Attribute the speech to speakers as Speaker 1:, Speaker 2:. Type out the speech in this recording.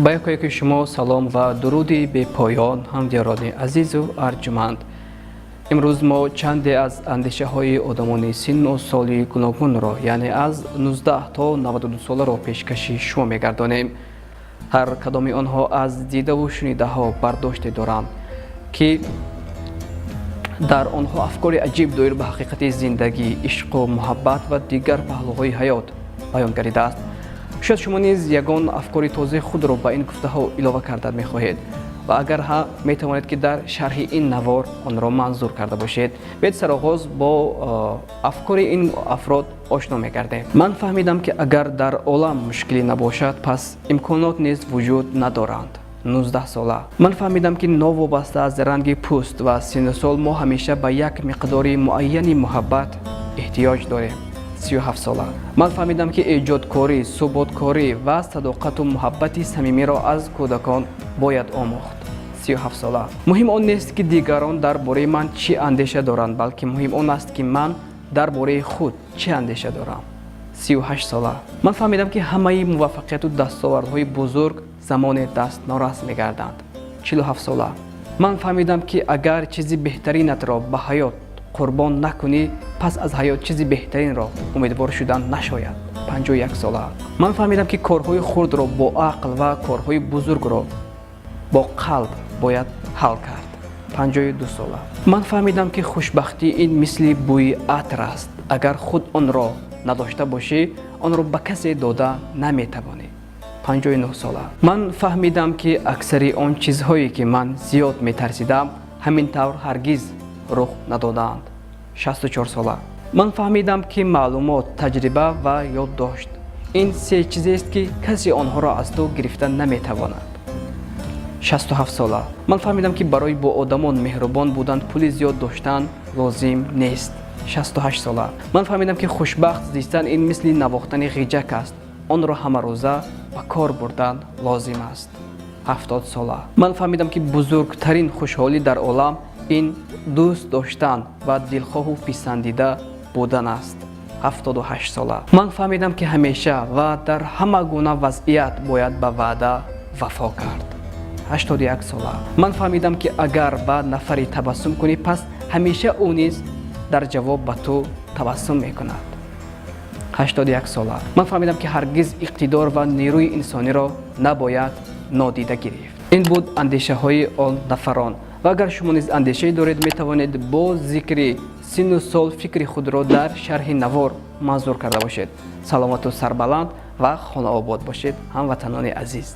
Speaker 1: Ба якояки шумо салом ва дуруди бепоён, ҳамдиёрони азизу арҷуманд. Имрӯз мо чанде аз андешаҳои одамони синну соли гуногунро, яъне аз 19 то 92 соларо пешкаши шумо мегардонем. Ҳар кадоми онҳо аз дидаву шунидаҳо бардоште доранд, ки дар онҳо афкори аҷиб доир ба ҳақиқати зиндагӣ, ишқу муҳаббат ва дигар паҳлӯҳои ҳаёт баён гардидааст. Шояд шумо низ ягон афкори тозаи худро ба ин гуфтаҳо илова карда мехоҳед ва агар ҳа, метавонед, ки дар шарҳи ин навор онро манзур карда бошед. Биед, сароғоз бо афкори ин афрод ошно мегардем. Ман фаҳмидам, ки агар дар олам мушкилӣ набошад, пас имконот низ вуҷуд надоранд. 19 сола. Ман фаҳмидам, ки новобаста аз ранги пӯст ва синну сол, мо ҳамеша ба як миқдори муайяни муҳаббат эҳтиёҷ дорем. 37 сола. Ман фаҳмидам, ки эҷодкорӣ, суботкорӣ ва садоқату муҳаббати самимиро аз кӯдакон бояд омӯхт. 37 сола. Муҳим он нест, ки дигарон дар бораи ман чӣ андеша доранд, балки муҳим он аст, ки ман дар бораи худ чӣ андеша дорам. 38 сола. Ман фаҳмидам, ки ҳамаи муваффақияту дастовардҳои бузург замоне дастнорас мегарданд. 47 сола. Ман фаҳмидам, ки агар чизи беҳтаринатро ба ҳаёт қурбон накунӣ, пас аз ҳаёт чизи беҳтаринро умедвор шудан нашояд. 51 сола. Ман фаҳмидам, ки корҳои хурдро бо ақл ва корҳои бузургро бо қалб бояд ҳал кард. 52 сола. Ман фаҳмидам, ки хушбахтӣ ин мисли бӯи атр аст. Агар худ онро надошта бошӣ, онро ба касе дода наметавонӣ. 59 сола. Ман фаҳмидам, ки аксари он чизҳое, ки ман зиёд метарсидам, ҳамин тавр ҳаргиз рух надодаанд. 64 сола. Ман фаҳмидам, ки маълумот, таҷриба ва ёддошт ин се чизест, ки касе онҳоро аз ту гирифта наметавонад. 67 сола. Ман фаҳмидам, ки барои бо одамон меҳрубон будан пули зиёд доштан лозим нест. 68 сола. Ман фаҳмидам, ки хушбахт зистан ин мисли навохтани ғиҷак аст. Онро ҳамарӯза ба кор бурдан лозим аст. 70 сола. Ман фаҳмидам, ки бузургтарин хушҳолӣ дар олам ин дӯст доштан ва дилхоҳу писандида будан аст. 78 сола. Ман фаҳмидам, ки ҳамеша ва дар ҳама гуна вазъият бояд ба ваъда вафо кард. 81 сола. Ман фаҳмидам, ки агар ба нафаре табассум кунӣ, пас ҳамеша ӯ низ дар ҷавоб ба ту табассум мекунад. 81 сола. Ман фаҳмидам, ки ҳаргиз иқтидор ва нерӯи инсониро набояд нодида гирифт. Ин буд андешаҳои он нафарон ва агар шумо низ андешае доред, метавонед бо зикри синну сол фикри худро дар шарҳи навор манзур карда бошед. Саломату сарбаланд ва хонаобод бошед, ҳамватанони азиз.